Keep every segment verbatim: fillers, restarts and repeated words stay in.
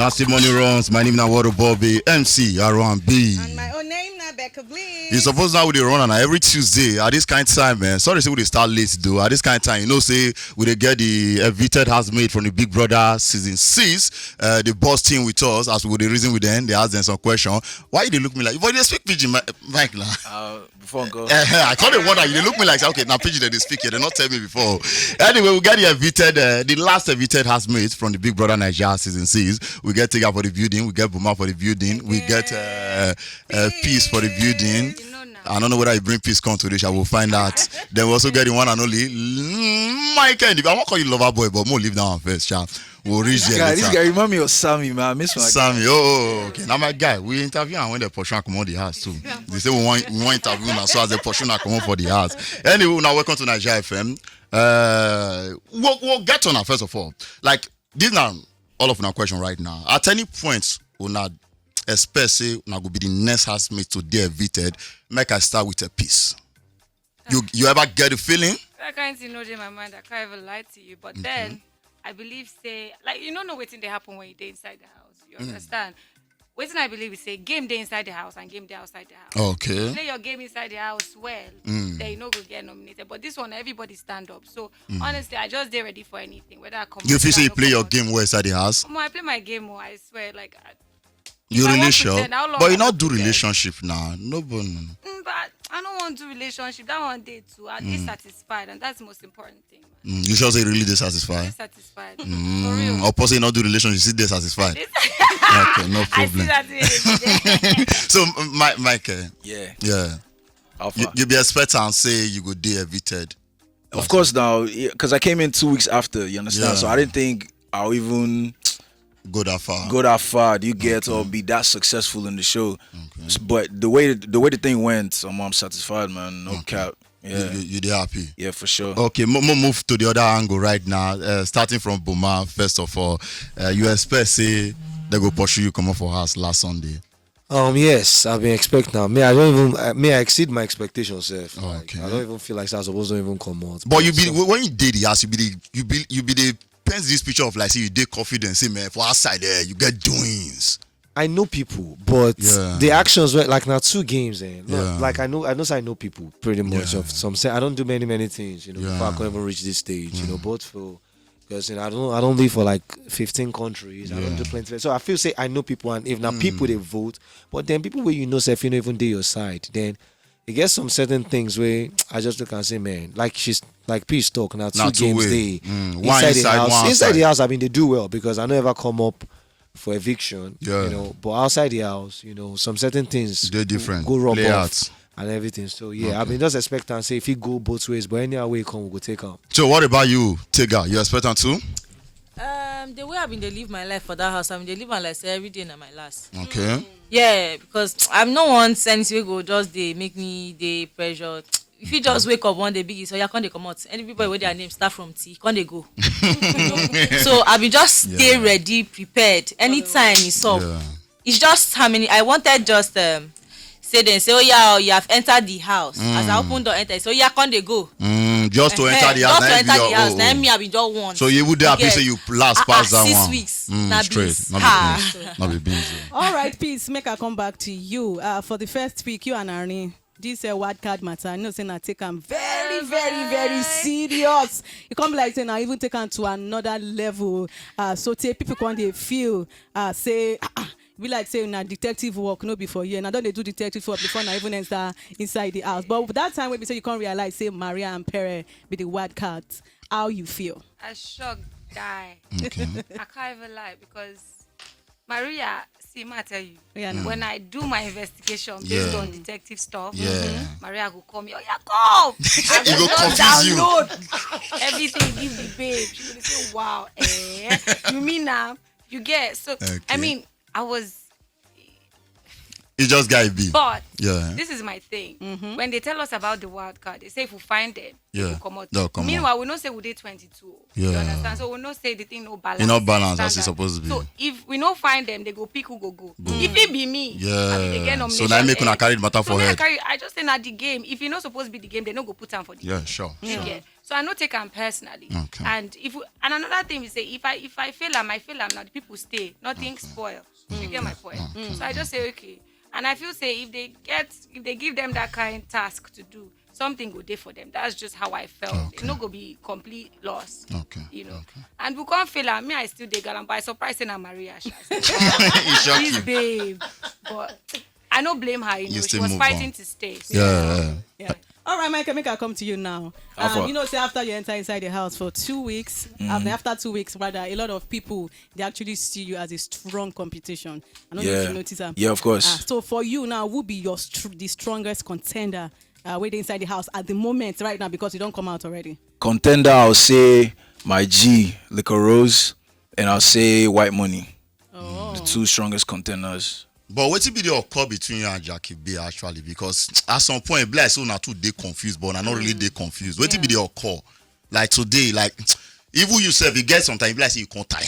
Nasty money runs. My name na Water Bobby, M C R one B. And my own name na Becca Bliss. You suppose now we dey run am every Tuesday at this kind time, man. Sorry, say we dey start late though. At this kind time, you know, say we dey get the evicted housemaid from the Big Brother season six. Uh, the boss team with us as we dey reason with them. They ask them some question. Why you dey look me like? But they speak pidgin, Mi- Mike. La. Uh, before go. Eh, I call them wonder. You dey look me like, okay, now pidgin they dey speak here. They not tell me before. Anyway, we get the evicted, uh, the last evicted housemaid from the Big Brother Nigeria season six. We get Tiga for the building. We get Buma for the building. We get uh, uh, Peace for the building. You know now. I don't know whether you bring Peace come today. I will find out. Then we also get the one and only mm, Mike. And I won't call you lover boy, but more leave that one first, sha. We'll reach there Guy, later. This guy remind me of Sammy, man. I miss my guy. Sammy, oh, oh, okay. Now my guy, we interview and when they pursue and come out the house too. They say we want we want interview now, so as they pursue and come out for the house. Anyway, now welcome to Nigeria F M. Uh, we'll, we'll get on first of all. Like this now, all of our question right now. At any point, we not expect say we go be the next housemate to be evicted. Make I start with a Peace. You you ever get the feeling? That kind thing no dey my mind. I can't even lie to you. But then I believe say like you don't know wetin dey happen when you dey inside the house. You understand? Wetin I believe is say game dey inside the house and game dey outside the house. Okay. Play your game inside the house well, then you no go get nominated. But this one, everybody stand up. So honestly, I just dey ready for anything. Whether I come, You feel whether say I you no play your comot. Game well inside the house? Omo, I play my game. Oh, I swear, like. I, You if I wan relation, pretend, how long but I you wan not do pretend? Relationship now. No, but Mm, but I don't want to do relationship. That one day too. I dey satisfied, and that's the most important thing, man. Mm, you sure say you really dey satisfied? Satisfied. Mm, or person you not do relationship, you still dey satisfied. Okay, no I see problem. That thing every day. So, m- my Mike, eh, Yeah. yeah, How you, far? You be expect and say you go dey evicted. Of course now, because I came in two weeks after. You understand? Yeah. So I didn't think I'll even Go that far. Go that far. Do you get or be that successful in the show? S- But the way the way the thing went, I'm, I'm satisfied, man. No cap. You, Yeah. you, you dey happy. Yeah, for sure. Okay, mo- mo- move to the other angle right now. Uh, starting from Buma, first of all, uh, you expect say they go pursue you come up for house last Sunday. Um, yes, I've been expecting now. Me, I don't even. Uh, me, I exceed my expectations. Sef. Like, Okay. I don't even feel like I suppose to even come out. But you be So- when you did the house, you be the you be you be the paint this picture of like say you dey confident, say man for outside there you get doings. I know people, but Yeah. the actions were like now two games. Eh? No, Yeah. Like I know, I know, say I know people pretty much. Yeah. Of some, say I don't do many, many things. You know, before I Yeah. can even reach this stage. You know, both for because you know I don't, I don't live for like fifteen countries. I don't do Yeah. plenty. So I feel say I know people, and if now people they vote, but then people where you know, say if you know even dey your side, then you get some certain things where I just look and say, man, like she's like Peace talk now two, Now two games way. Day Mm, one inside the inside, house. One Inside outside. The house, I mean they do well because I never come up for eviction. Yeah. You know, but outside the house, you know, some certain things They different. go rub Play off out. And everything. So yeah, I mean just expect and say if he go both ways, but anyhow way come, we go take him. So what about you, Tega? You expect am too? Um, the way I been dey live my life for that house, I been dey live my life say every day na my last. Okay. Yeah, because I'm no one sense we go just dey make me dey pressure. If you just wake up one day, biggie, so you can't dey come out. Anybody with their name start from T, can't they go? So I be just stay Yeah. Ready, prepared. Anytime it's up. Yeah. It's just how many I wanted just um say then say oh yeah oh, you have entered the house. As I open door enter, so yeah can't they go? Mm, just to enter the Eh, house, just to na enter be the your house. own. Na me I be just one. So you would dey happy Yes. Say you last Ah, pass ah, that six one. Weeks. Mm, Na straight, beans. not Ah. be beans, not be beans. Oh. All right, Peace, make I come back to you. Uh, for the first pick, you and Irene, this uh, wild card matter, I know say na take am very, very, very serious. E come be like say na even take am to another level. Uh, so tey people come dey feel uh, say ah, ah, be like say na detective work no be for here. Na don dey do detective work before na even enter inside the house. But that time wey be say you come realize say Maria and Pere be the wild card, how you feel? I shock die. Okay. I can't even lie because Maria, see, ma tell you. Yeah, no. When I do my investigation based Yeah. On detective stuff, Yeah. Maria go call me. Oh, yeah, come. I It go just confuse you. Download everything. Give the babe. She go say, "Wow, eh? You mean now? You get so? I Okay. Mean, I was. It just guy be. But Yeah. this is my thing. When they tell us about the wild card, they say if we find them, they Yeah. will come out. They'll come out. Meanwhile, we know say we did twenty-two. Yeah. You understand? So we know say the thing no balance. E no balance as e Standard. Suppose be. So if we no find them, they go pick who go go. If it be me, Yeah. I be the get So nomination. now make una eh? carry the matter So for me, I head. carry, I just say na the game. If e no suppose be the game, they no go put am for the Yeah, sure. You sure. get? So I no take am personally. Okay. And if we, and another thing we say, if I if I fail am, I fail am. Now the people stay. Nothing spoil. You get my point. So I just say okay. And I feel say if they get if they give them that kind task to do, something go dey for them. That's just how I felt. Okay. E no go be complete loss. Okay. You know. Okay. And we can't fail am. Me, I still dey gallant, but I surprised say na Maria. Sha. It shock This you. babe. But I no blame her. You, You know, she still was move fighting on. To stay. So, Yeah. yeah. All right, Michael, make I come to you now. How Um, far? you know, say after you enter inside the house for two weeks, after, after two weeks, rather, a lot of people, they actually see you as a strong competition. I don't know if Yeah. You notice that. Yeah, of course. Ah, so for you now, who be your str- the strongest contender uh, waiting inside the house at the moment right now because you don't come out already? Contender, I'll say my G, Liquor Rose, and I'll say White Money. The two strongest contenders. But wetin be the occur between you and Jackie B actually? Because at some point, be like say una two dey confused, but I no really dey confused. Wetin be the occur? Like today, like even you sef, you get sometimes you be like say you can't tire,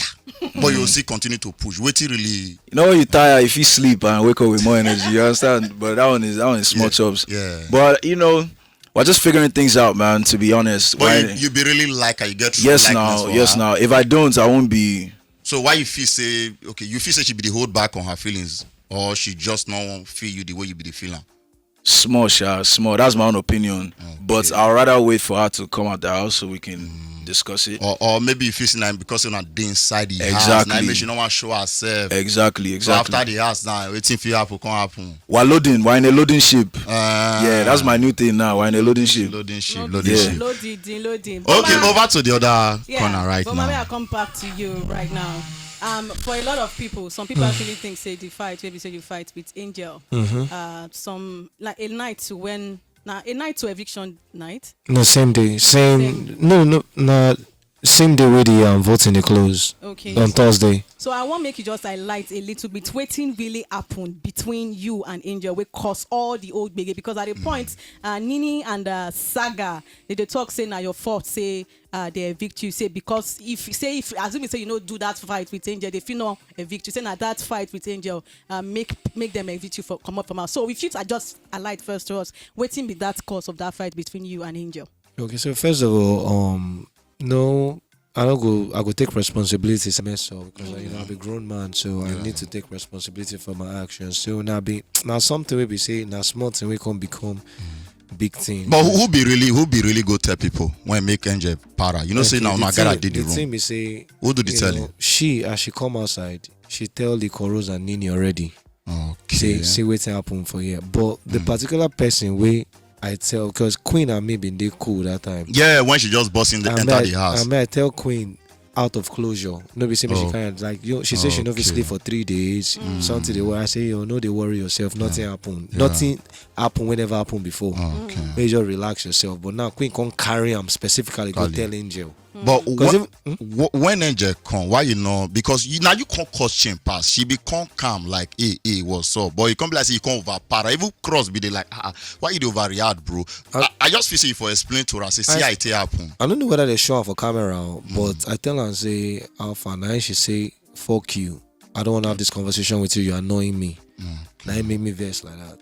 but you still continue to push. Wetin really? You know when you tire, if you sleep and wake up with more energy, you understand? But that one is that one is small Yeah, chops. yeah. But you know, we're just figuring things out, man. To be honest. But Why- you, you be really like her. You get yes, likeness now, for yes, her. now. If I don't, I won't be So why you feel say okay? You feel say she be the hold back on her feelings, or she just no wan feel you the way you be the feeling? Small, sha, small. That's my own opinion. But I'd rather wait for her to come out the house so we can discuss it. Or, or maybe you feel say na because una dey inside the house. Exactly. Now maybe she no wan show herself. Exactly, So exactly. After the house now, wetin fit happen come happen. We're loading. We're in a loading ship. Uh, Yeah, that's my new thing now. We're in a loading ship. Loading ship, Loading loading Yeah. ship. Loading, loading. Okay, Mama, over to the other yeah, corner right but Mama, now. I come back to you right now. Um, for a lot of people, some people actually think say the fight, maybe say you fight with Angel. Uh, some like a night to when now a night to eviction night. No, same day. Same. Same. No, no, no. Same day with the um, voting they close Okay. On Thursday. So I want make you just highlight a little bit wetin really happened between you and Angel wey cause all the old gbege because at the point uh, Nini and uh, Saga they dey talk say na your fault say uh, they evict you say because if say if assuming say you no do that fight with Angel they fit no evict you say na that fight with Angel uh, make make them evict you for comot from house so if you just alight first to us wetin be that cause of that fight between you and Angel. Okay, so first of all, um, no, I don't go. I go take responsibility. Say mess up because you know I be grown man, so I need to take responsibility for my actions. So now be now something we be say now small thing we can become big thing. But who, who be really who be really go tell people when make Angel para? You know, say Okay, now the una gotta thing- did the the room. Thing be say Who do the you telling? Know, she as she come outside, she tell the Koros and Nini already. Okay. Say see wetin happen for here. But the particular person wey I tell, because Queen and me been dey cool that time. Yeah, when she just bust in the And enter me, the house. And me, I tell Queen out of closure. No be say me she Oh. can't like you. She say she no fit Okay. Sleep for three days. Something they worry. I say yo, no, they worry yourself. Nothing happen. Nothing happen whenever happen before. Okay. Make you just relax yourself. But now Queen can't carry him specifically. Go Carry. Tell Angel. But 'Cause when, if- wh- when Angel come, why you know? Because you, now you can't cause chain pass. She be can't calm like, hey, hey, what's up? But you can't be like, say you can't overpower. Even Cross be dey like, ah, ah, why you dey overreact, bro? I, I just feel say you for explain to her, say, see I- how it take happen. I don't know whether they show her for camera, but I tell her and say, Alpha, now she say, fuck you. I don't want to have this conversation with you. You're annoying me. Now it make me vex like that.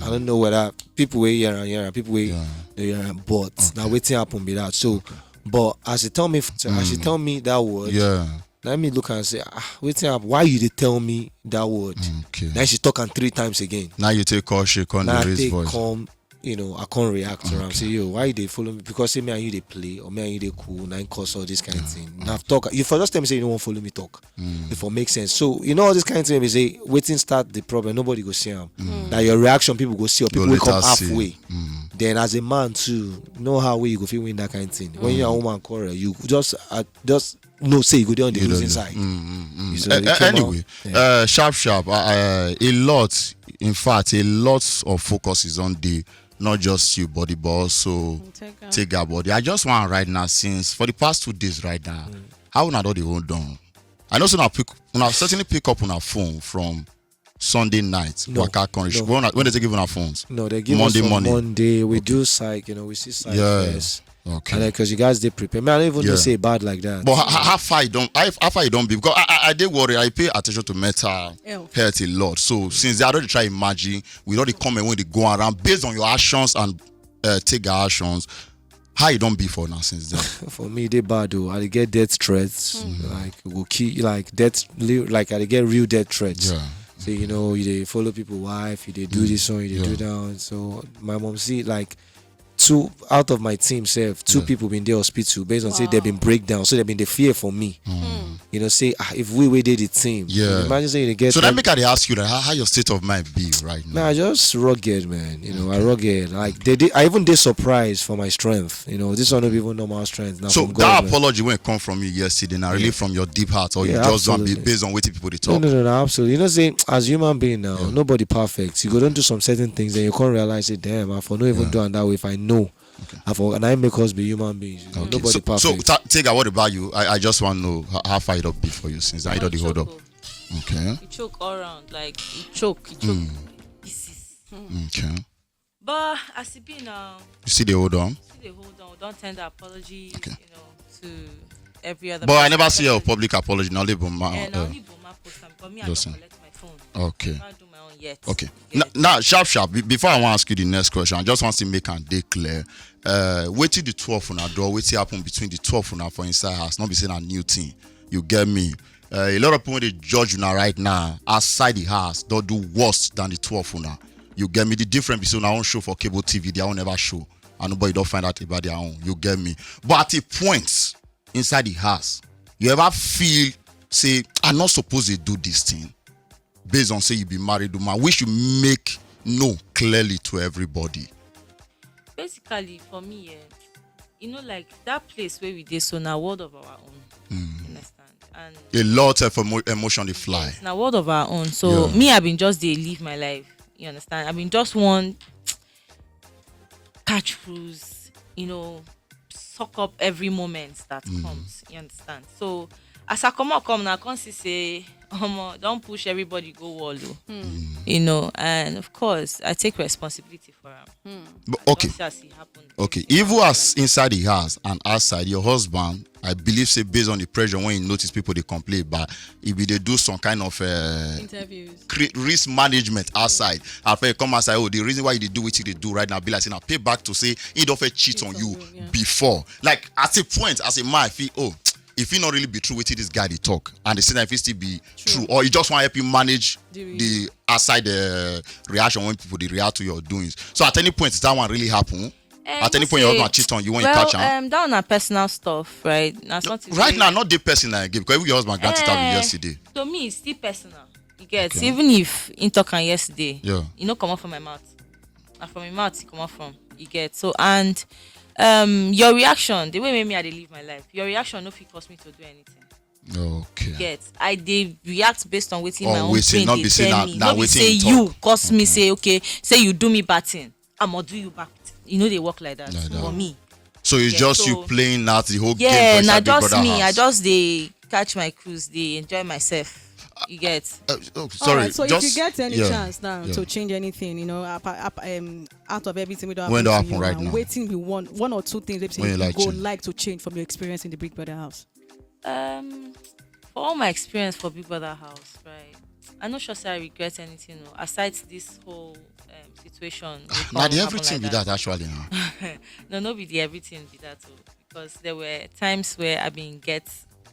I don't know whether people were here and here and people were Yeah. there, but now waiting happen be that. So, but as she tell me, so as she tell me that word, Yeah. now me look and say, ah, waiting happen. Why you they tell me that word? Okay. Now she talk and three times again. Now you take call, she can't Now I raise take voice. Come, you know, I can't react to her. Say, yo, why you they follow me? Because say me and you they play, or me and you they cool, now cause all this kind of thing. Now talk. You for just tell me say you don't want follow me talk. If it makes sense. So you know all this kind of thing we say, waiting start the problem. Nobody go see him. Now your reaction, people go see, or Go people will come later see. Halfway. Then as a man too, know how way you go feel win that kind of thing. When you're a woman quarrel, you just uh, just know say you go there on the You losing don't- side. Mm, mm, mm. So Uh, it uh, came anyway, out- uh, sharp, sharp. Uh, uh, a lot, in fact, a lot of focus is on the not just you, body, but also Take am. take her body. I just want right now, since for the past two days, right now, how una don dey hold on? I know so now pick, una certainly pick up on her phone from Sunday night, No, waka come reach. no. When, una- when they take give una phones? No, they give Monday us on morning. Monday. We do psych, you know, we see psych Yeah. first. Okay. And because you guys did prepare, man, I don't even know Yeah. say bad like that. But how, how far you don't, how, how far you don't be, because I, I, I dey worry. I pay attention to mental Health. health a lot. So since they already try imagine, we already come and when they go around based on your actions and uh, take our actions. How you don't be for now since then? For me, they bad though. I dey get death threats, like go kill, like death, li- like I dey get real death threats. Yeah. So you know, you dey follow people wife, you dey do this one, you dey Yeah. do that one. So my mom see like two out of my team self, two Yeah. people been there hospital based on say they've been breakdown, so they've been the fear for me. You know, say ah, if we we did the team, Yeah. Imagine say you get So like, that make I dey ask you that how, how your state of mind be right now? Nah, just rugged, man. You know, I rugged. Like they did. I even did surprised for my strength. You know, this one not even normal strength. Now So from that God, man. Apology when it come from you yesterday, now really from your deep heart, or you Yeah, just don't be absolutely. based on what people dey No, talk? no, no, no, absolutely. You know, say as human being now, nobody perfect. You go don't do some certain things, and you can't realize it. Damn, I for no even do am that way. If I know, I for and I make us be human beings. You know, Okay. Nobody So, perfect. so ta- take what about you? I, I just want to know how, how far it up be for you since I don't hold up. Choke, Okay. You choke all round, like you choke, you choke. Pieces. Okay. But as it be now, You see the hold on. see the hold on. Don't tender apology, Okay. you know, to every other. But I person. never see your public apology. Now leave my. And Uh, only Boma post am because me I don't Listen. Collect my phone. Okay. I do my own yet. Okay. Yeah. Now, now, sharp, sharp. Be- before I want to ask you the next question, I just want to make and declare. Uh, wetin the two of una do, wetin happen between the two of una for inside house? Not be saying a new thing. You get me? Uh, a lot of people they judge una right now outside the house. Don't do worse than the two of una. You get me? The difference between our own show for cable T V, their own never show, and nobody don't find out about their own. You get me? But at a point inside the house, you ever feel say I not supposed to do this thing? Based on say you be married woman, which you make no clearly to everybody. Basically, for me, yeah, you know, like that place where we dey so now, world of our own. You understand? And A lot of emo- emotion they fly. It's na world of our own. So Yeah. me, I been just dey live my life. You understand? I been just one catch cruise, you know, suck up every moment that comes. You understand? So as I come out, come now, I come see say, um, don't push everybody go wall, oh. You know, and of course, I take responsibility for am. But okay. Just as it happened. Okay, even as inside the house and outside, your husband, I believe, say based on the pressure when he notice people they complain, but if they do some kind of uh, Interviews. Create risk management outside. After you come outside, oh, the reason why you dey do what you dey do right now, be like saying, I pay back to say he don't fit cheat on you Yeah. Before. Like at a point, as a man, I feel, oh, if he not really be true with this guy they talk, and the same time if he still be true, or he just want to help you manage the outside the reaction when people they react to your doings. So at any point, is that one really happen? Eh, At any no point, your say- husband cheat on you when well, you catch him. Um, that na personal stuff, right? Na something Right wey- now, not the person I give because even your husband got it out Eh, yesterday. To me, it's still personal. You get Okay. Even if he talk am yesterday, Yeah. You know, come out from my mouth. Na from my mouth, he come out from. You get so and um your reaction, the way wey me I dey live my life, your reaction no fit cause me to do anything. Okay. Get I dey react based on wetin my Oh, own wetin, brain not dey be say tell na- me. na No be wetin say you you talk. Cause me say okay, say you do me bad thing, I'ma do you back. You know they work like that Like that. For me. So it's Yeah, just so- you playing out the whole game. Yeah, for na inside Big just Brother me. House. I just dey catch my cruise, dey enjoy myself. You get. Uh, oh, sorry. All right, so just, if you get any yeah, chance now yeah. To change anything, you know, up, up, um, out of everything we don't When happen don't to happen you right now, now. Wetin be one, one or two things that When you you like go change. Like to change from your experience in the Big Brother house. Um, for all my experience for Big Brother House, right? I no sure say I regret anything. No, aside this whole um, situation. wey Now come the happen everything like be that actually. Huh? No, no be the everything be that too. Because there were times where I been get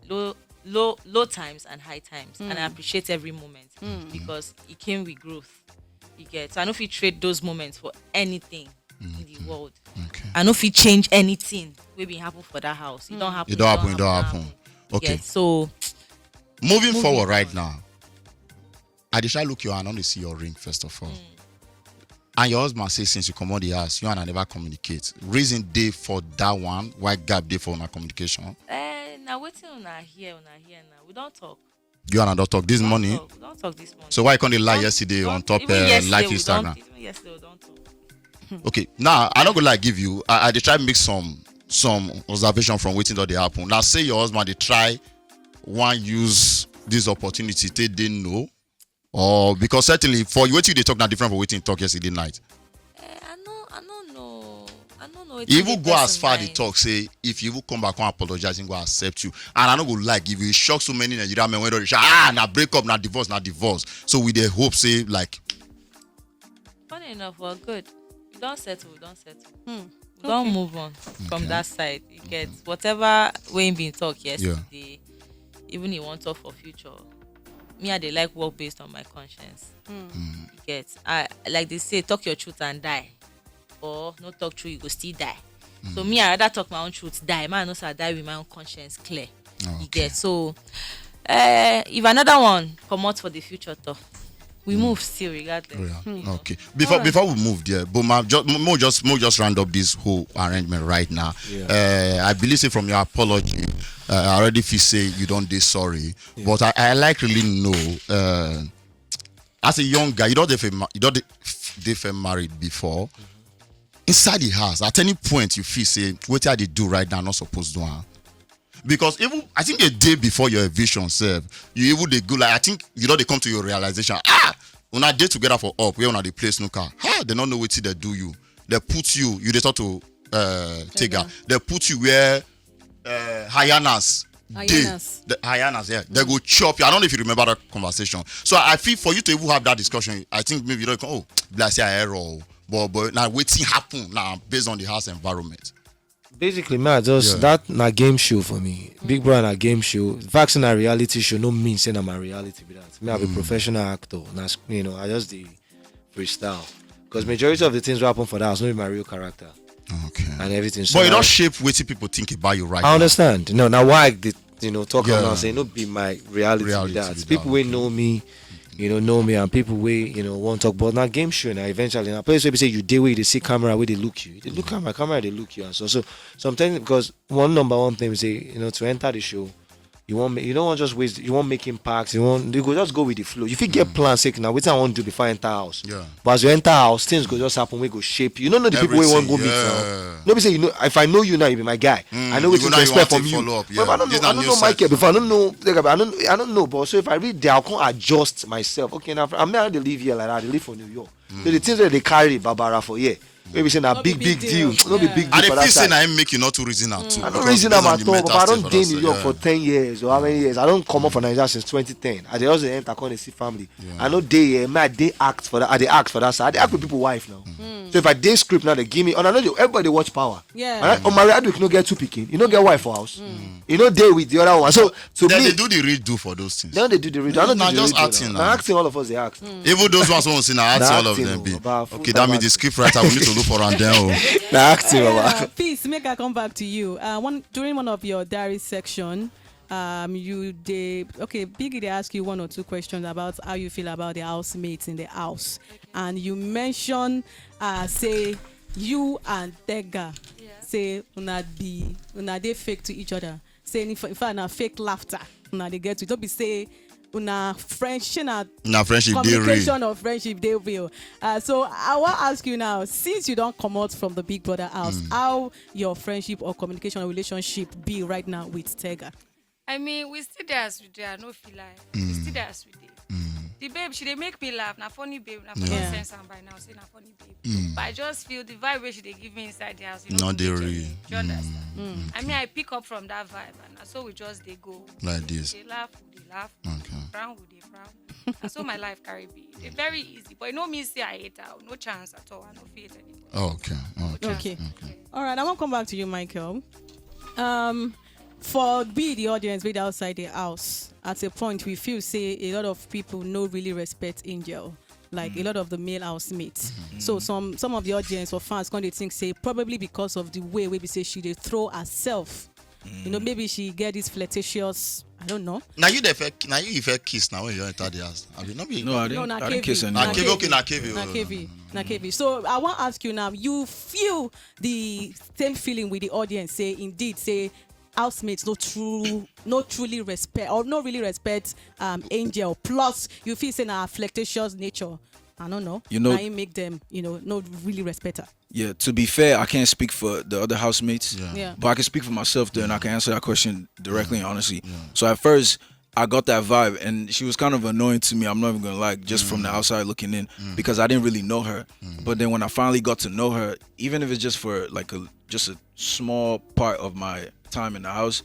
low, low, low times and high times, and I appreciate every moment because it came with growth. You get, so I no fit trade those moments for anything in the world. Okay. I no fit change anything wey been happen for that house. It don't happen. It don't happen. It don't happen. You Okay. Get, so Moving Moving forward right forward. Now, I dey try look your hand, I only see your ring first of all. And your husband say since you come out the house, you and I never communicate. Reason dey for that one. Why gap dey for una communication? Eh, na wetin una hear, una hear now. We don't talk. You and I don't talk this We don morning. Talk. We don't talk this morning. So why you come dey lie Don't- yesterday don't- on top even uh, yesterday live we Instagram? Don't, even yesterday we don't talk. Okay, now I no go like give you. I, I dey try make some some observation from wetin don dey happen. Now say your husband dey try wan use this opportunity take dey know Or because certainly for wetin you dey talk na different from wetin you talk yesterday night. Eh, I no, I no know. I no know. He even go as far dey talk say if you even come back and apologize, he go accept you. And I no go like if you shock so many Nigerian men wey don dey shout, ah, na break up, na divorce, na divorce. So we dey hope say like Funny enough, we're good. We don't settle, we don't settle. Hmm. We don't move on from Okay. That side. You get whatever way been talk yesterday, even he want talk for future. Me, I dey like work based on my conscience. You get, I like they say, talk your truth and die, or no talk true, you go still die. So me, I rather talk my own truth, die. Man, I know say I die with my own conscience clear. You Okay. Get, so uh, if another one come out for the future, though, we move still regardless. Yeah. Okay. Before before we move there, but ma just mo just mo just round up this whole arrangement right now. Yeah. Uh, I believe say from your apology, uh, I already feel say you don't dey sorry, but I, I like really know uh, as a young guy, you don't dey feel ma- you don't dey, dey feel married before. Inside the house, at any point you feel say what I dey do right now not supposed to do am. Because even I think a day before your eviction serve, you even dey go like I think you know they come to your realization. Ah, when I dey together for up where una dey play snooker, ah, they don't know wetin they do you. They put you, you dey talk to uh, Tega. They put you where uh, hyenas dey. Hyenas. The hyenas, yeah. They go chop you. I don't know if you remember that conversation. So I feel for you to even have that discussion, I think maybe you don't come, oh, bless your error. But but now wetin happen now based on the house environment. Basically, man, just Yeah. that na game show for me. Big Brother na game show. Vaccine na reality show no mean say na my reality be that. Me, I be professional actor. Na s- you know, I just the freestyle. Because majority of the things wey happen for that house no be my real character Okay. And everything. So But you now- don't shape what people think about you right I now. Understand. No, now why the you know talk Yeah. About say no be my reality, Reality be that. be People that, wey okay. Know me, you know, know me, and people wey you know won't talk. But now game show now eventually now place wey be say you dey wey you dey see camera wey dey look you. They look camera, camera dey look you, and so so sometimes because one number one thing is say you know to enter the show. You won't. You don't want just waste. You won't make impact. You won't. You go just go with the flow. You fit get plans. Say now, wetin I want to do before I enter house. Yeah. But as you enter house, things go just happen. We go shape. You don't know the people wey want go Everything, meet yeah. Now. No be say you know. If I know you now, you be my guy. Mm, I know you what go you now, you expect want from to you. Follow up, But if yeah. I don't This know, na I don't new know Michael set. Before I don't know. Like, I don't. I don't know. But so if I read there, I'll come adjust myself. Okay, now I mean I dey live here like that. I dey live for New York. So the things that they carry Barbara for here. Maybe say na No be big big big deal. deal. No be Yeah. big I deal dey for feel that say side. Na him make you not to reason am too. I don't Because reason based am on the at all, but mental I state don't for dey that in New side, York yeah. For ten years or how many years. I don't come up for Nigeria since twenty ten. I dey also enter come dey see family. Yeah. I no dey here. Me, I dey act for that. I dey act for that side. I dey act with people wife now. So if I dey script now, they give me. And I know you, everybody watch Power. Yeah. Right? Omari Hardwick no get two pikin. You no get wife for house. You no dey with the other one. So to Then me, they do the real do for those things. Then they do the real. I don't Nah, do the just real acting do now. Now acting, all of us dey act. Even those ones won't see na act Na all of acting, them oh, be. Baba, full Okay, that time means the acting. Script writer we need to look for and then oh. Na acting, Baba. Uh, Peace, make I come back to you. Uh, one during one of your diary section, um, you dey okay, Biggie dey ask you one or two questions about how you feel about the housemates in the house, and you mention uh, say you and Tega say una be una dey fake to each other. Say in fa- in fact na fake laughter una dey get to. Don't be say una friendship na Na friendship dey real. Communication or friendship dey real. Uh, so I wan ask you now, since you don comot from the Big Brother house, how your friendship or communication or relationship be right now with Tega? I mean, we still there as we dey. I no feel like we still there as we dey. The babe, she dey make me laugh. Na funny babe. Na funny Yeah. sense and by now say na funny babe. But I just feel the vibe wey she dey give me inside the house. You No know, dey give me real. joy. Do you understand? I mean, I pick up from that vibe, and na so we just dey go. Like this. Dey laugh, we dey laugh. Okay. Frown, we dey frown. Na so my life carry be. E dey very easy, but e no mean say I hate her. No chance at all. I no fit hate anybody. Okay. Okay. Okay. All right, I wan come back to you, Michael. Um, for be the audience wey dey outside the house, at a point we feel say a lot of people no really respect Angel, like a lot of the male housemates. So some some of the audience or fans come dey think say probably because of the way wey be say she dey throw herself. You know, maybe she get this flirtatious. I don't know. Now you the fair, now you fair kiss now when you enter the house. I mean, not be. No, I didn't. No, na I didn't K V. kiss her. Na No. K V, okay, na K V. Na Oh, K V. Na K V. So I wan ask you now. You feel the same feeling with the audience? Say indeed, say housemates no true, no truly respect or no really respect um Angel. Plus, you feel say na her flirtatious nature. I don't know. You know- na him make them, you know, no really respect her. Yeah, to be fair, I can't speak for the other housemates, Yeah. Yeah. but I can speak for myself though, and I can answer that question directly and honestly. So at first, I got that vibe, and she was kind of annoying to me. I'm not even gonna lie, just from the outside looking in, because I didn't really know her. But then when I finally got to know her, even if it's just for like a just a small part of my time in the house,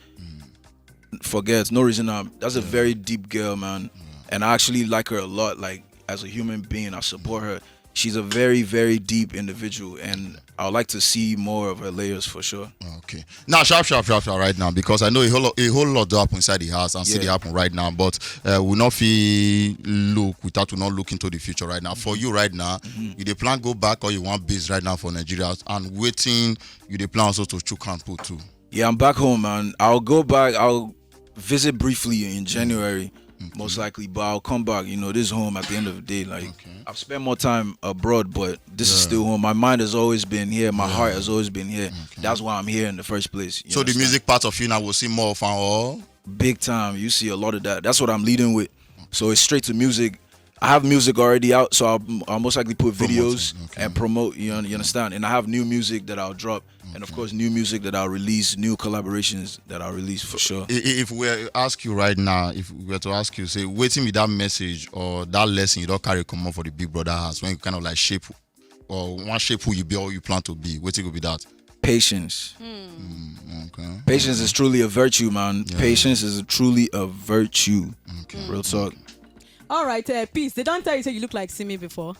forget, no reason. Um, that's a very deep girl, man, and I actually like her a lot. Like, as a human being, I support her. She's a very, very deep individual, and I would like to see more of her layers for sure. Okay. Now, sharp, sharp, sharp, sharp, right now, because I know a whole lot, a whole lot do happen inside the house and still Yeah. dey happen right now. But uh, we not feel look without we not look into the future right now. For you right now, you dey plan go back or you want base right now for Nigeria, and waiting you dey plan also to chook hand put too. Yeah, I'm back home, man. I'll go back. I'll visit briefly in January, most likely, but I'll come back. You know, this is home at the end of the day. Like, Okay. I've spent more time abroad, but this is still home. My mind has always been here. My heart has always been here. That's why I'm here in the first place. You So the understand? Music part of you now will see more of am all. Big time. You see a lot of that. That's what I'm leading with. So it's straight to music. I have music already out, so I'll, I'll most likely put videos Okay. and promote. You, un- you understand? And I have new music that I'll drop, and of course, new music that I'll release, new collaborations that I'll release for sure. I- i- If we were ask you right now, if we were to ask you, say, waiting with that message or that lesson you don't carry come up for the Big Brother house when you kind of like shape or one shape who you be or you plan to be, what it could be that? Patience. Okay. Patience is truly a virtue, man. Patience is truly a virtue. Real talk. All right, uh, Peace. They don't tell you say you look like Simi before.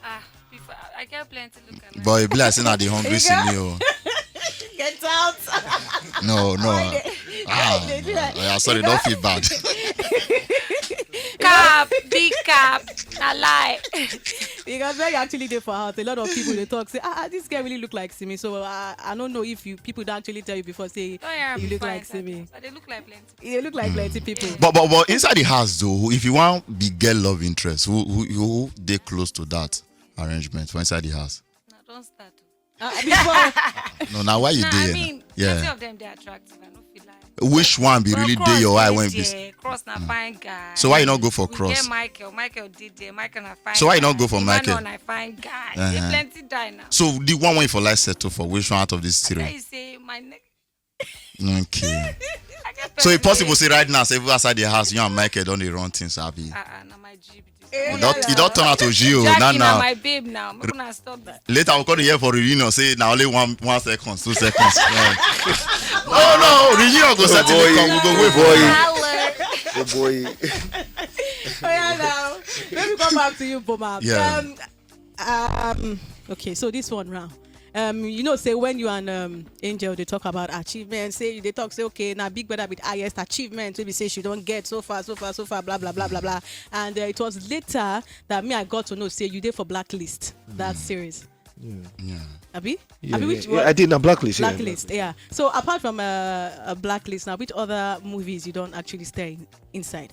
Ah, before I get plenty look at me. But it be like say na the hungry You Simi o. Get out. No, no. Why they- Ah, they do no. that? Yeah, sorry, don't feel bad. Cap, big cap, I lie. Because when you actually there for house, a lot of people they talk say, ah, ah, this girl really look like Simi. So I, I don't know if you people don't actually tell you before say Don't hear you me look fine like Simi. But they look like plenty. You look like plenty people. But but but inside the house though, if you want big girl love interest, who who who dey close to that arrangement for inside the house? No, don't start. Uh, before, No, now why you Nah, dey? I mean, plenty Yeah. of them they attractive. I don't feel like. Which one be But really Cross dey your eye dey when be? There. Cross na fine guy. So why you not go for We Cross? Get Michael. Michael did there. Michael na fine. So why you guy. not go for Michael? Emmanuel na fine guy. Uh-huh. They plenty die now. So the one wey for like settle for, which one out of these Tell three? You say my neck. Okay. I get So it plenty possible neck. Say right now, say even outside the house, you and Michael don't dey run things, abi. Ah, ah, na my G B this. You don't you don't turn out to G O now Jackie na now. My babe now. Make una stop that. Later we'll call the year for reunion. Say now only one one second, two seconds. Yeah. Oh no, reunion go settle boy. Come, we go wait for Boy. you. Oh boy. Oh yeah, now let me come back to you, Boma. Yeah. Um, um, okay, so this one round. Um, you know, say when you and um, Angel they talk about achievements, say they talk say okay, now Big Brother with highest achievement, maybe say she don't get so far, so far, so far, blah blah blah blah blah. And uh, it was later that me I got to know say you did for Blacklist that series. Yeah. Abi? Yeah, Abi yeah, which yeah, one? I did na Blacklist. Yeah, Blacklist, yeah. So apart from uh, a Blacklist, now which other movies you don't actually stay inside?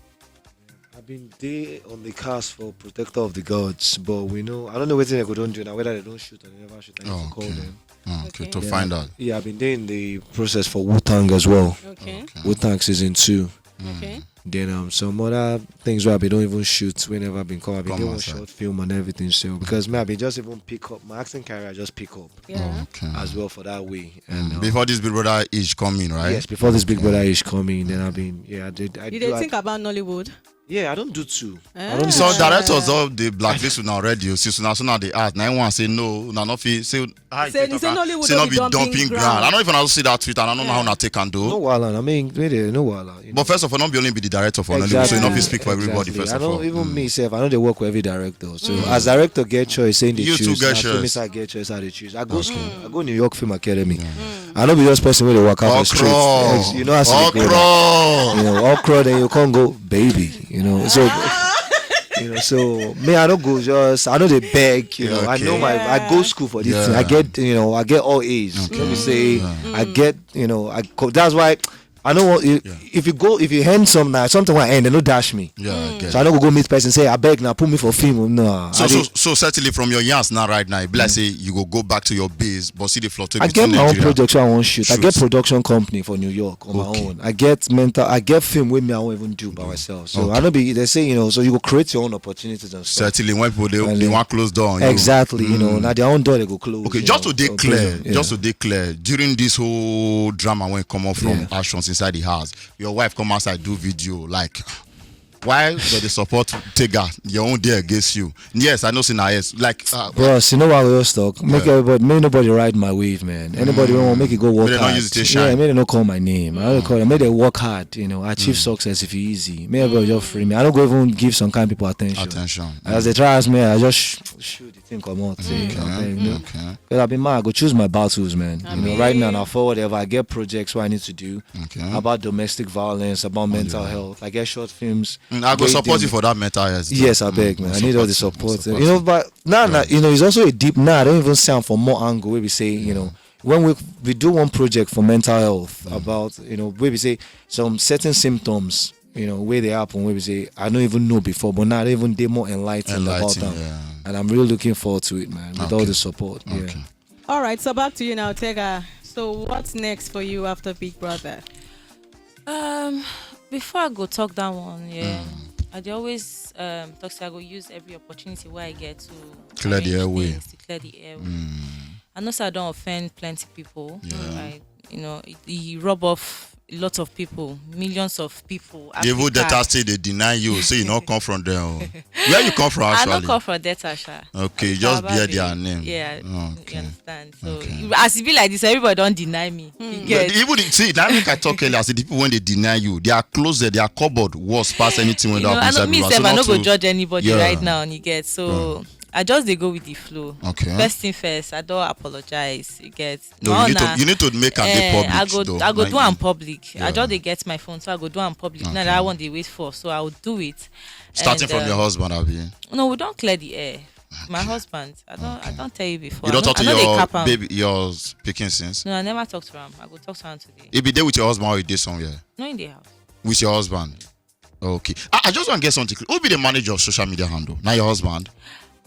I've been there on the cast for Protector of the Gods, but we know I don't know what they go don't do now, whether they don't shoot or they never shoot. I need Oh, to call okay. them. Oh, okay, Okay. To Yeah. find out. Yeah, I've been there in the process for Wu Tang as well. Okay. Wu Tang season two. Okay. Then um some other things where I been don't even shoot whenever I've been called. I've been Come doing outside. Short film and everything. So because me I've been just even pick up my acting career, I just pick up Yeah. Okay. as well for that way. Mm. And um, Before this Big Brother age coming, right? Yes, before this Big Brother is coming, then I've been yeah I did I You do, did I- think about Nollywood? Yeah, I don't do two. Ah. So directors of the blacklist now already. You see, so now so now they ask. Now one say no, now not feel say. How you Say- take he say talk am? Nollywood Say no not be be dumping dumping ground. ground. I don't even know how to see that tweet, and I don't know how Yeah. una take and do. No wahala. I mean, really, no wahala. You But know. First of all, not be only be the director for Nollywood, so you not be speak for everybody. Exactly. First I of don't all, even Mm. me self. I know they work with every director. So as director get choice, saying they You too choose. get As choice. film is I get choice how they choose. I go school. Okay. I go New York Film Academy. I don't be just person where they work out for street. Okro. Yes, you know as you go. Okro. You know, okro. Then you can't go baby. You know, so you know, so me I don't go just I know they beg. You know, I know my I go school for this thing. I Yeah. Get you know I get all A's. Let me say Yeah. I get you know I co- that's why I know what if, Yeah. If you go if you hand some now something will end they no dash me. Yeah, I get. So I don't go meet person say I beg now put me for film. No, So, I, so, dey- so certainly from your yarns now right now, it be like say you go go back to your base, but see the fluctuate I between get my own Nigeria. Project so I won't shoot. I get Shoot. Production company for New York on Okay. my own. I get mental. I get film with me. I won't even do by myself. So Okay. I don't be. They say you know. So you go create your own opportunities and stuff. Certainly, when people they, And they then- want close door. On you. Exactly. You know Mm. now their own door they go close. Okay, You just know, to dey so clear, prison, yeah. Just to dey clear, during this whole drama when come up from Yeah. Actions inside the house, your wife come outside do video, like, why do they support Tega? Your own day against you. Yes, I know, say na, yes, like, uh, Bros, you know what we always talk? Make everybody, make nobody ride my wave, man. Anybody wey want make it go work Make dem no hard. Use it take Yeah, shine. Make dem no call my name. I don't call. Make dem work hard. You know, achieve success if you easy. Make everybody just free me. I don't go even give some kind of people attention. Attention. As they try ask me, I just sh- shoot the thing come out. Say, Okay, abeg, no. Okay. But I be mad. I go choose my battles, man. You know, right now, Amen. now forward, if I get projects where I need to do Okay. about domestic violence, about mental health, I get short films. Mm, I go They- support they- you for that mental health. Yes, though. I beg, Mm, man. I I need all support the you, I support. support You know, but now, now, you know, it's also a deep. Now, I don't even sound for more angle where we say, you know, when we we do one project for mental health about, you know, where we say some certain symptoms, you know, where they happen, where we say I don't even know before, but now I don't even they more enlightened, about Enlightened, them, yeah. And I'm really looking forward to it, man. With all Okay. The support. Yeah. Okay. All right, so back to you now, Tega. So what's next for you after Big Brother? Um, before I go talk that one, yeah, I dey always um talk say I go use every opportunity where I get to Clear the arrange airway. Things, to clear the airway. I know say I don't offend plenty people. Yeah. I, you know, it, it rub off a lot of people, millions of people. Even Africa. Delta State, they deny you, say you not come from there. Oh. Where you come from, I actually? Don't come from Delta, sha. Okay, I be just Taraba bear babe. their name. Yeah, Oh, you okay. Understand. So Okay. you, as it be like this, everybody don't deny me. You But get. Even the, see, that make I talk earlier. I say the people when they deny you, they are closed, their cupboard was past anything when You know, they I happen know me inside self, the I house. no So go not to- judge anybody Yeah. Right now, you get. So I just they go with the flow. Okay. First thing first, I don't apologize. You get. No, My you need to honor, you need to make am dey eh, public. I go Though, I go mind do am you. Public. Yeah. I just they get my phone, so I go do am public. Now Okay. That one they wait for, so I will do it. Starting And, from um, your husband, Abi. No, we don't clear the air. My husband, I don't I don't tell you before. You don't I talk to I know they your cap am. Baby, your speaking since. No, I never talked to him. I go talk to him today. If you there with your husband or you did somewhere No, in the house. With your husband. Okay. I, I just want to get something clear. Who be the manager of social media handle? Now your husband.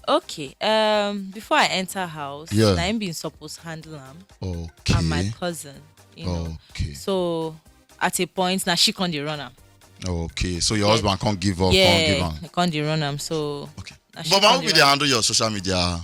Okay. Um, before I enter house, Yeah. Now him been supposed handle him Okay. And my cousin. You know. Okay. So at a point now she can't run him. Okay. So your husband can't give up. Yeah, Can't give up. I can't dey run am. So Okay. na she But come how be dey they run. Handle your social media?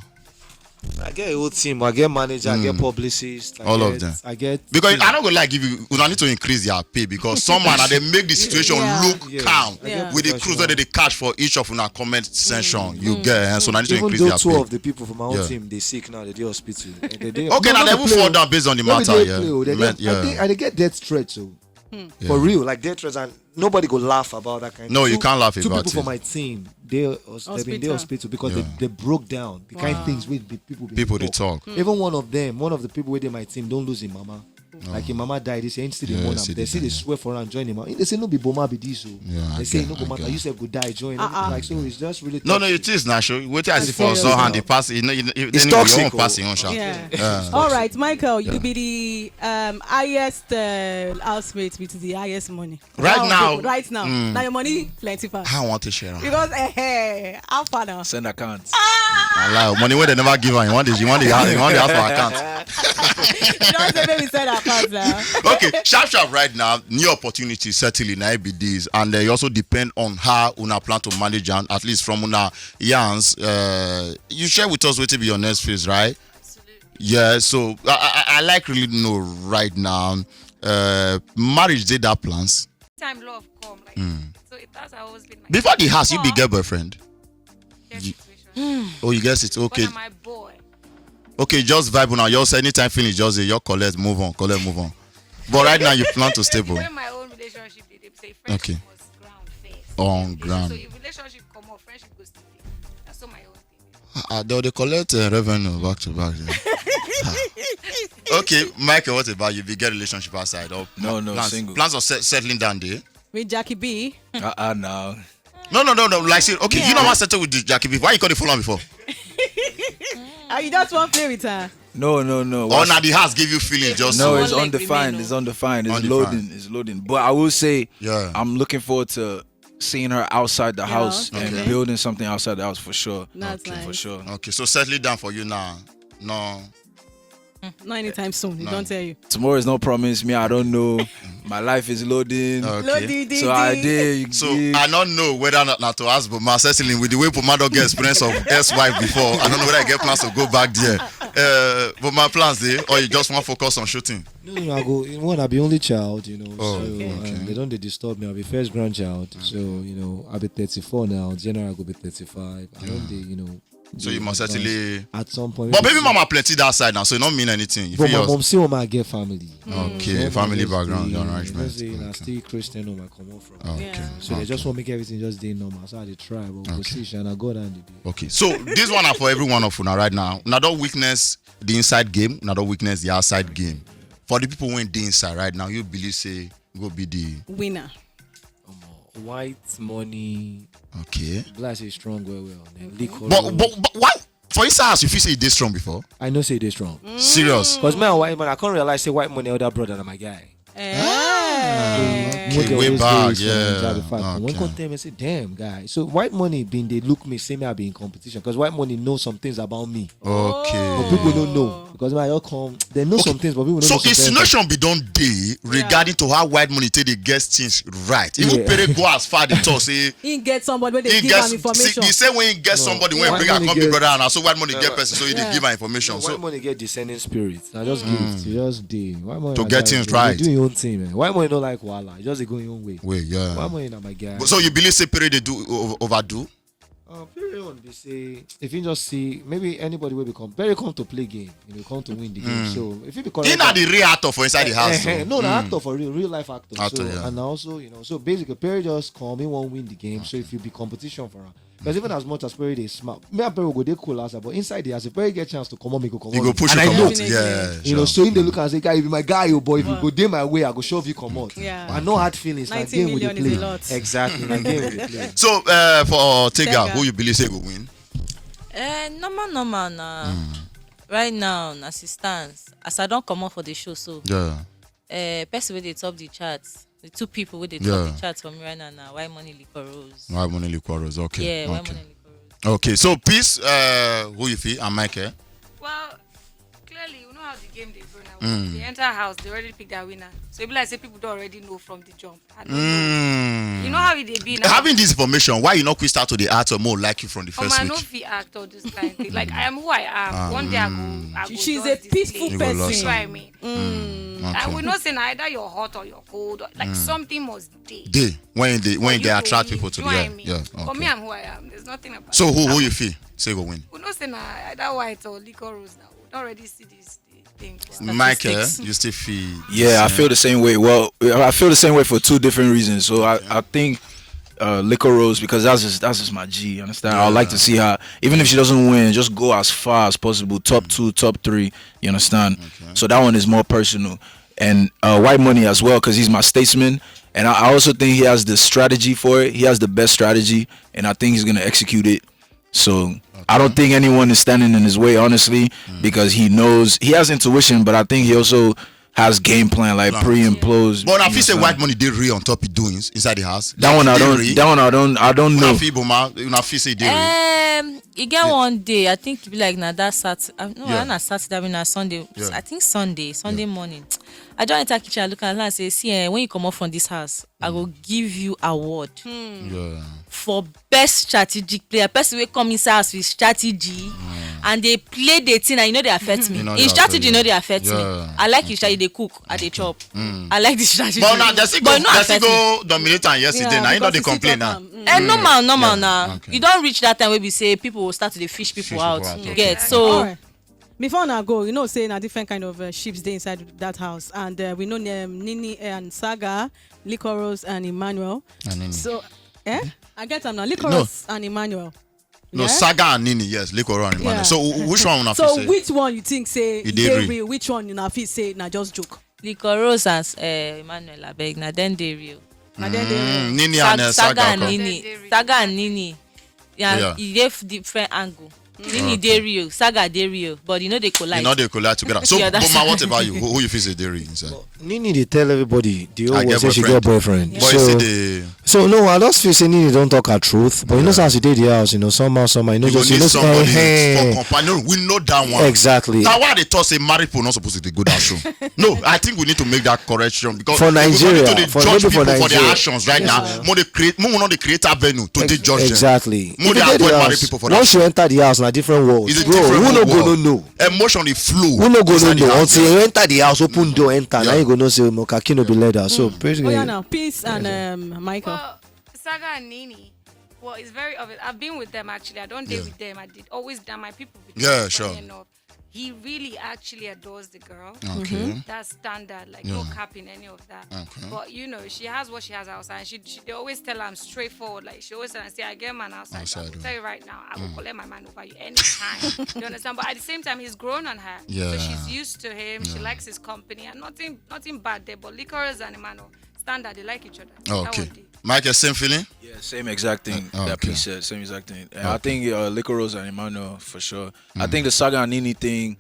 I get a whole team. I get manager. I get publicist. I All get, of them. I get Because team. I don't go like give you. Una need to increase their pay because some man they make the situation Yeah. look Yeah. calm I Yeah. get with the cruise that professional. They cash for each of una comment section. You get, eh, so I need to Even increase though their two pay. Of the people from my own Yeah. Team they sick now, they dey hospital. They dey Okay, no, now no they be will play fall o. down based on the No be matter. dey Yeah. play o. They Met- get, I yeah. think I dey get death threats o. Yeah. For real, like death threats, and nobody go laugh about that kind. No, you Two- can't laugh Two about people from it. My team, they hos- they been dey Hospital. Hospital because Yeah. They, they broke down the kind Wow. Things with the people been People they talk. Talk. Even one of them, one of the people within my team, don't lose him mama. Like him mama died. They say he still dey Yeah, mourn he am. still They dey see they mourn. Swear for am, join him mama. They say no be Boma be this o. Yeah, I They say get, no I go matter. Get. You sef go die, join. Uh-uh. Like so, it's just really. No, no, Toxic. It is now. Show what I see It's for serious. Zohan. The pass, you know, you, you, It's then toxic, you won't oh. Pass it on, sha. Yeah. Yeah. All right, Michael, you be the um, highest uh, housemate with the highest money. Right Now, now. Right now. Now your money plenty pass. I want to share. Am. Because eh, eh, how far now? Send accounts. Allow money where they never give her. You want the, you want the, you want the house for account. You don't say maybe send account now. Okay, sharp sharp right now. New opportunity certainly na be this, and uh, you also depend on how una plan to manage and at least from una yarns, uh, you share with us what will be your next phase, right? Yeah, so I, I, I like really know right now. Uh, marriage did that plans. Time love come like so it, that's how I always been my Before the house, you be Aw. Girl boyfriend. Get situation. Oh, you guess it. Okay, But na my boy. Okay, just vibe now. Just anytime finish, just say you collect, move on, collect, move on. But right now you plan to stable. When my own relationship dey dey say friendship Okay. Must ground first. On You know, ground. So if relationship come up, friendship goes to be. That's so my own thing. Uh, they, they collect uh, revenue back to back. Yeah. Ah. Okay, Michael, what about you? Be get relationship outside or No, no, plans, single. Plans of set, settling down there. With Jackie B. Uh uh now. No, no, no, no. Like, say, okay, you know what settle with the Jackie B. Why you call the follow before? Oh, you just want to play with her. No, no, no. Or What's- now the house give you feeling just No, so. it's One leg undefined. remain, It's undefined. It's Undefined. Loading. It's loading. But I will say, Yeah. I'm looking forward to seeing her outside the Yeah, house okay. And building something outside the house for sure. That's For nice. Sure. Okay, so settling down for you now. No. Not anytime soon. He don't tell you. Tomorrow is not promised me. I don't know. My life is loading. Okay. Loading, So I did. So I don't know whether or not, not to ask, but my settling with the way Pomado get experience of ex-wife before, I don't know whether I get plans to go back there. Uh, but my plans dey, or you just want focus on shooting? No, no, I go. One, I be only child, you know. Oh, so okay. And they don't they disturb me. I be first grandchild, so you know I be thirty-four now. General go be thirty-five. I don't dey, you know. So you must actually. At some point. But baby mama plenty that side now, so it don't mean anything. You But feel my yours? Mom see all my get family. Okay, Mom family just background, dey, your you know, arrangement. say na Okay. Still Christian on my comot from. Okay. Yeah. So they just want make everything just dey normal. So I dey try, but we'll Okay. see, shall I go down the day. Okay. So this one are for every one of una right now. Now don't witness the inside game. Now don't witness the outside game. For the people who dey inside right now, you believe say go be the Winner. White money. Okay. Black is strong well well. Then liquor. But but, but why? For inside house, you feel say e dey strong before. I know say they strong. Serious. Cause my white man, I can't realize say white money elder brother than my guy. Eh. Okay, way back, yeah. When Okay. come tell me say, damn guy. So white money been they look me, say me I be in competition. Cause white money know some things about me. Okay. But people don't know because my all come. They know some things, but people don't So know some things. insinuation be don dey regarding to how white money take dey get things right. Even Yeah. Pere go as far dey talk say He get somebody wey dey he give get am information. He say when he get No. somebody when White bring am money come be get- brother and na so white money get Yeah. person so he dey Yeah. give am information. So White money get descending spirits. Now just give it. You just dey. White money To like get that, things you right. Do your own thing, man. White money don't like wahala. You just dey go your own way. wait, yeah. White money na my guy. But so you believe say Pere dey do o- overdo? Uh, period on be say if you just see maybe anybody will become very come to play game, you know, come to win the game. So if you be He na the real actor for inside the house. Eh, eh, So. no, na actor for real, real life actor. Actor, so yeah. And also, you know, so basically, Perry just come, he won't win the game. So if you be competition for him, because even as much as Perry dey smart, me and Perry go dey cool outside, but inside the house, if Perry get chance to come on, me go come You on. go push And you I come know, out. Yeah, you know, sure. So in the look and say, guy, you be my guy, your boy. If you go dey my way, I go shove you come out. Yeah. I know hard feelings. Like Ninety game we dey million is a play. Lot. Exactly, like game we dey play. So uh, for Tega, Tega. Who you believe say go win? Eh, normal, normal na. Right now, as it stands, as I don't come off for the show, so Yeah. eh, person wey dey top the chart, the two people wey dey top Yeah. the chart for me right now na White Money Liquor Rose. White Money Liquor Rose. Okay. Yeah, White Okay. Money Liquor Rose. Okay. So peace. Uh, who you feel and Michael? Well, clearly, you know how the game they go now. They enter house, they already pick their winner. So it be like say people don't already know from the jump. I don't know. Mm. You know how it dey be now. Having this information, why you not quit start to the art or more like you from the Oh first man, no week? Fit act all this kind thing. Like I am who I am. One day I go. I go She's just a display. peaceful You go lost person. Try me. Mm, I okay. Will not say neither you're hot or you're cold. Like something must day. Day when they when You they go attract win. People to You the know yeah, what I mean? yeah. For Okay. me, I'm who I am. There's nothing about. So it. who who you feel say go win? We know say na either white or liquor rose now. We don't already see this thing. Michael, Statistics. You still feel? Yeah, I feel the same way. Well, I feel the same way for two different reasons. So I, I think uh, Liquor Rose because that's just that's just my G. You understand? I would like to see her, even if she doesn't win, just go as far as possible, top two, top three. You understand? So that one is more personal. And uh, White Money as well because he's my statesman, and I, I also think he has the strategy for it. He has the best strategy, and I think he's gonna execute it. So I don't think anyone is standing in his way, honestly, because he knows he has intuition, but I think he also has game plan like pre and pros. But I You feel say understand? White Money dey real on top of doings inside the house. That one I Dey don't. real. That one I don't. I don't Una know. feel Boma, una feel say dey real. Um, you get one day. I think it be like na that Sat. Uh, no, Yeah. Na Saturday. I mean, na Sunday. Yeah. I think Sunday. Sunday morning. I just enter kitchen. I look at her and say, see, eh, when you come up from this house, I go give you award Yeah. for best strategic player. Person wey come inside house with strategy and they play the thing and you know they affect me. You know In they strategy, affect you know you. They affect me. Yeah. I like his strategy. They cook. I dey chop. I like the strategy. But now they still But go, e no they still affect me. Go dominate am yesterday. Yeah, Now you know because they you still complain talk now. am. Mm. Eh, normal, normal Yeah, now. Okay. You don't reach that time where we say people will start to dey fish people Fish out. people out, You okay. get so. Alright. Before una go, you know say na different kind of uh, ships dey inside that house, and uh, we know um, Nini and Saga, Liquor Rose and Emmanuel. And Nini. So, eh? I get am now. Liquor No. Rose and Emmanuel. No, Yeah? Saga and Nini, yes, Liquor Rose and Emmanuel. Yeah. So wh- which one una So feel say? Which one you think say E e dey dey real. Real? Which one una feel say na just joke? Liquor Rose and uh, Emmanuel, abeg, na dem dey real. Na dem dey real. Mm, Nini Sag- and uh, Saga Saga. and Okay. Nini. Saga and Nini. Yeah, Yeah. e dey f- different angle. Nini dey real, Saga dey real, but e no dey You collide. know they collide together. So, Yeah, that's Boma, what about you? Who, who you feel say dey real inside? Nini dey tell everybody the whole I world get say she boyfriend. Get boyfriend. But so, you see the so no, I just feel say Nini don't talk her truth, but you know, since you did the house, you know, somehow, somehow, you know, You go just you need know, somebody eh, for companion. We know that one. Exactly. Now why they talk say married people not supposed to dey go that show? No, I think we need to make that correction because For if we go Nigeria, need to dey for- judge maybe for people for their Nigeria. Actions right now. More they create, more we not they create avenue to dey judge them. Exactly. More If they you get avoid the married house, people for that once show. You enter the house, now Different world. It's a Bro, different who no go no world. Know? Emotion dey flow. Who no go no Inside the Know house, until yeah. You enter the house, open door, enter. Now Yeah. You go know say Mokaki no be leader. So praise Oh yeah, God. Now Peace and um, Michael. Well, Saga and Nini. Well, it's very obvious. I've been with them actually. I don't deal Yeah. With them. I did always done my people. With Yeah, them, sure. Funny enough, he really actually adores the girl. Okay. That's standard, like no Yeah. Cap in any of that. Okay. But you know, she has what she has outside, and she, she they always tell her I'm straightforward. Like she always tell her, "See, I get man outside. Outside, I will oh. Tell you right now, I will collect my man over you anytime." You understand? But at the same time, he's grown on her, Yeah. So she's used to him. She Yeah. Likes his company, and nothing, nothing bad there. But Liquorous and Emmanuel standard, they like each other. Oh, That okay. One day. Michael, same feeling? Yeah, same exact thing Uh, that okay. Peace said. Same exact thing. And I Okay. Think uh, Liquorous and Emmanuel for sure. I think the Saga and Nini thing,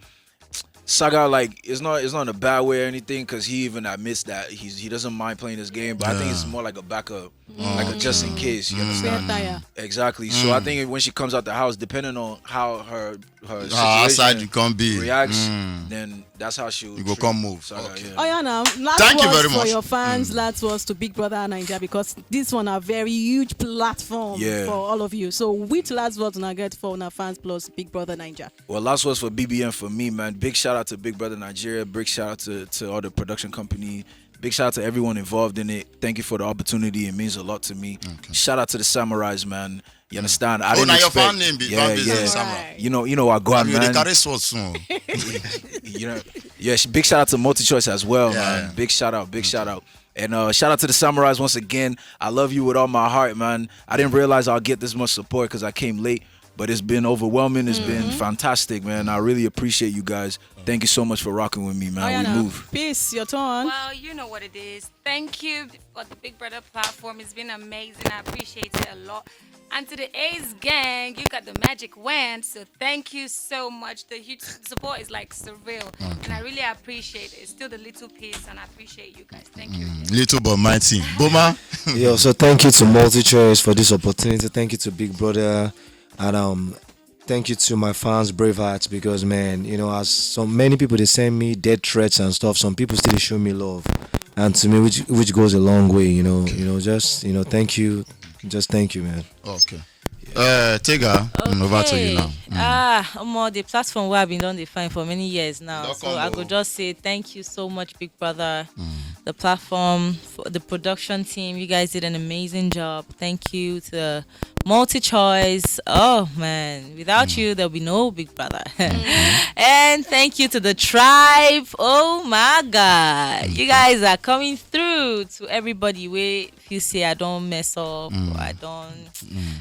Saga like it's not it's not in a bad way or anything because he even admits that he's he doesn't mind playing this game, but I think it's Yeah. More like a backup, like a just in case. You Spare understand? Tire. Exactly. So I think when she comes out the house, depending on how her her Ah, outside situation you can be. reacts, Mm. Then that's how she You go come move. Saga, Okay. Yeah. Oh yeah, now last Thank you words very for much. Your fans. Last words to Big Brother Naija because this one a very huge platform Yeah. For all of you. So which last words una get for una fans plus Big Brother Naija? Well, last words for B B N for me, man. Big shout out to Big Brother Nigeria. Big shout out to, to all the production company. Big shout out to everyone involved in it. Thank you for the opportunity. It means a lot to me. Shout out to the Samurais, man. You understand? I Oh, didn't now your expect- fan name be Yeah, fan base yeah. Samurai. You know, you know, I go on, You dey man. Carry sword soon. You know, yeah. sh- Big shout out to Multi Choice as well, Yeah. Man. Big shout out, big shout out. And uh, shout out to the Samurais once again. I love you with all my heart, man. I didn't realize I'll get this much support because I came late, but it's been overwhelming. It's been fantastic, man. I really appreciate you guys. Thank you so much for rocking with me, man. Oh, yeah, We now. Move. Peace, your turn. Well, you know what it is. Thank you for the Big Brother platform. It's been amazing. I appreciate it a lot. And to the Ace Gang, you got the magic wand, so thank you so much. The huge support is like surreal, and I really appreciate it. It's still the little piece, and I appreciate you guys. Thank you. Again. Little but mighty. Boma. Yo, so thank you to Multi Choice for this opportunity. Thank you to Big Brother, and um, thank you to my fans, Bravehearts, because man, you know, as so many people they send me death threats and stuff, some people still show me love, and to me, which which goes a long way. You know, you know, just you know, thank you, just thank you, man. Okay. Uh, Tega, mm, over to you now. Mm. Ah, omo, the platform where I've been on the fine for many years now. Don't So come I o. Could just say thank you so much, Big Brother, the platform, for the production team. You guys did an amazing job. Thank you to Multi Choice. Oh man, without you there'll be no Big Brother. And thank you to the tribe. Oh my God, you guys are coming through. To everybody, we if you say I don't mess up, I don't,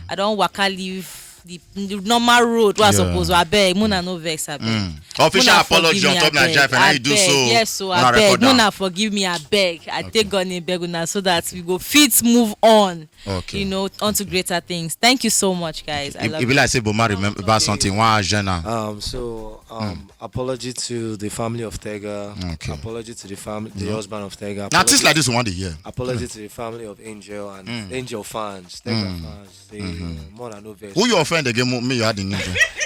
I don't waka leave the, the normal road. What I Yeah. Suppose I beg, Muna no vex, I beg. Official Muna apology forgive on me, top abeg. Nigeria, if I I do beg. So, Yes, so una I beg. Record down. Muna forgive me, I beg. I take God name beg una so that we go fit move on. Okay. You know, onto greater things. Thank you so much, guys. I If, love if you you. like say Boma remember something, one agenda. Um, so um, apology to the family of Tega. Okay. Apology to the family, the husband of Tega. Now things Apology- like this one dey here. Apology to the family of Angel and Angel fans, Tega fans. They, uh, more than no vex. Who you offend again? Mo- Me, you had the name.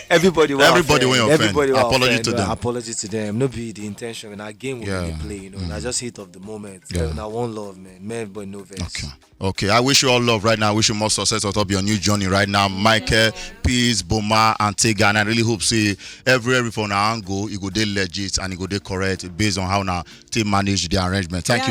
Everybody, Everybody wey offend, everybody wey apology offend, to uh, them. Apology to them. No be the intention. When I game with Yeah. the play, you know. I just hit of the moment. Yeah. Now one love, man. Man, everybody no vex. Okay. Okay. I wish you all love right now. I wish you more success on top of your new journey right now. Michael, Peace, Boma, and Tega. And I really hope see every every for now and go, it go dey legit and it go dey correct based on how now they manage the arrangement. Thank Yeah,